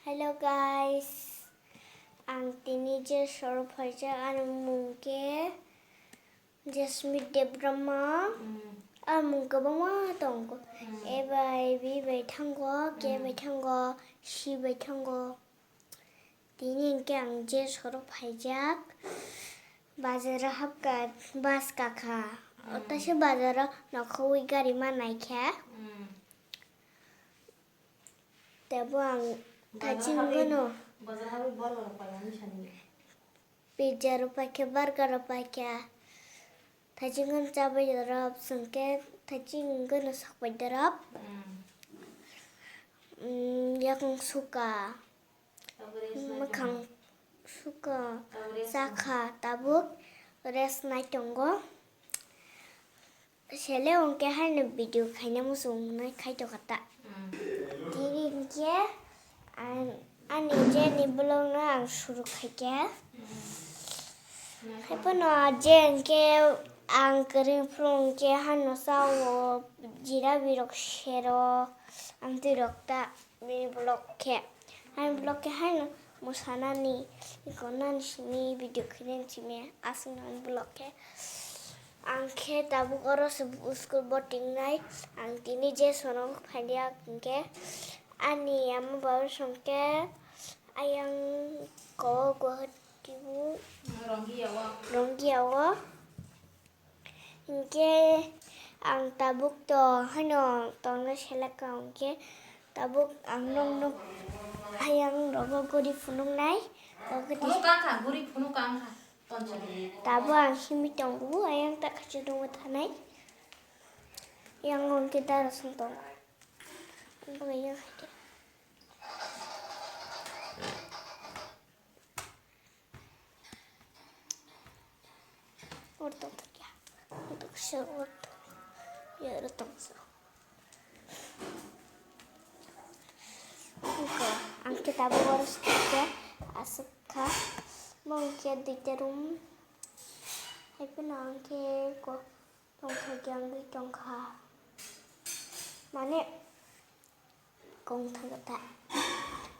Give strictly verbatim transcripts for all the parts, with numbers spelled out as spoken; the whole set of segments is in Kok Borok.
Hello guys, ang tini je soro phaijak, ani mung khe Jasmine Debbarma. Mm. Ani mung kwbangma tongo. Mm. A bai, B bai thango, K Mm. bai thango, C bai thango. Tini hinkhe ang je soro phaijak, bazaro hapkha, bus kakha. Mm. Otaise bazaro nokhowi gari ma naikha. Mm. Tebo ang Bazar thaching habi, gano. Bazar habi bol bol paiyani sani. Pizza rok paikha, burger rok paikha. Thaching gano chabai rok, sengke thaching gano sokpai dorop. Mm. Mm, yakung suka. Tabuk rest nai Mwkhang tongo. Suka. Tabuk rest nai. Chakha, tabuk rest nai tongo. Sele hwnkhe haino video khaina muchungnai khaitokha ta. Mm. Tini hinkhe ang, ani jeni vlog no ang suru khaikha. Mm. Haiphano je hinkhe ang kwrwng phuru hinkhe haino sao jira birok sero ang twi rok ta. Mini vlog khe, ani vlog khe haino mwsanani, ikonani simi video khainani simi aswknani vlog khe. Ang khe tabuk oro se school botingnai, ang tini je sono phailiya hinkhe ani ama baba songkhe ayang ko Guwahati o Ronggia o. Ronggia o. Hinkhe ang tabuk to haino tongna selaka hinkhe tabuk ang nokno ayang rogo guri phunuknai. Phunuk kangkha, guri phunuk kangkha. Tonchili. Tabuk ang simi tongo, ayang ta khachi dungo thanai. Yang hinkhe dara song tongo. Hinkhe yang hinkhe. Oro tongthokya. Oro tongsa, oro tong-, ya, oro tongsa. Wngkha, ang khe tabuk oro swkang khe aswk kha. Bo wngkhe duita room. Haiphano ang khe ko-, tongthokya wngwi tongkha. Mane, Kong thangkha ta.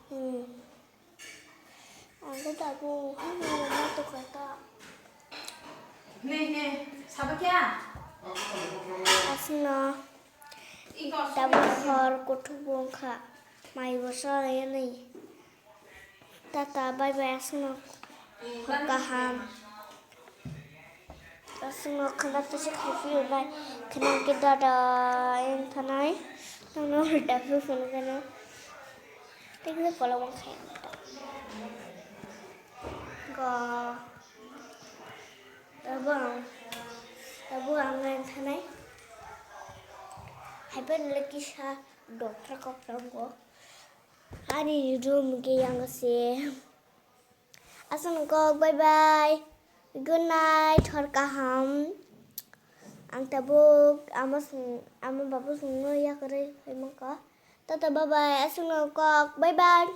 Hmm. Ang khe tabuk haino ma tongkha ta. Ne, ne, sabo kya? Aswkno tabuk hor kuthuk bo wngkha. Mai bo sa ya nai. Tata, bye bye, aswkno hor kaham. Aswkno khwna tisa khai phiyoknai, khwna khe dada wng thanai, tongno ulta phiyok phano gana. Tei khe polong wng khai ang ta. Go. Abo ang, abo ang wng thanai. Hai phano le kisa dophra kok tongo. Ani room khe yang se. Aswkno kok, bye bye. Good night, hor kaham. Ang tabuk ama sung, ama babu sungno yakarwi phai mankha. Tata, bye bye. Aswkno kok, bye bye.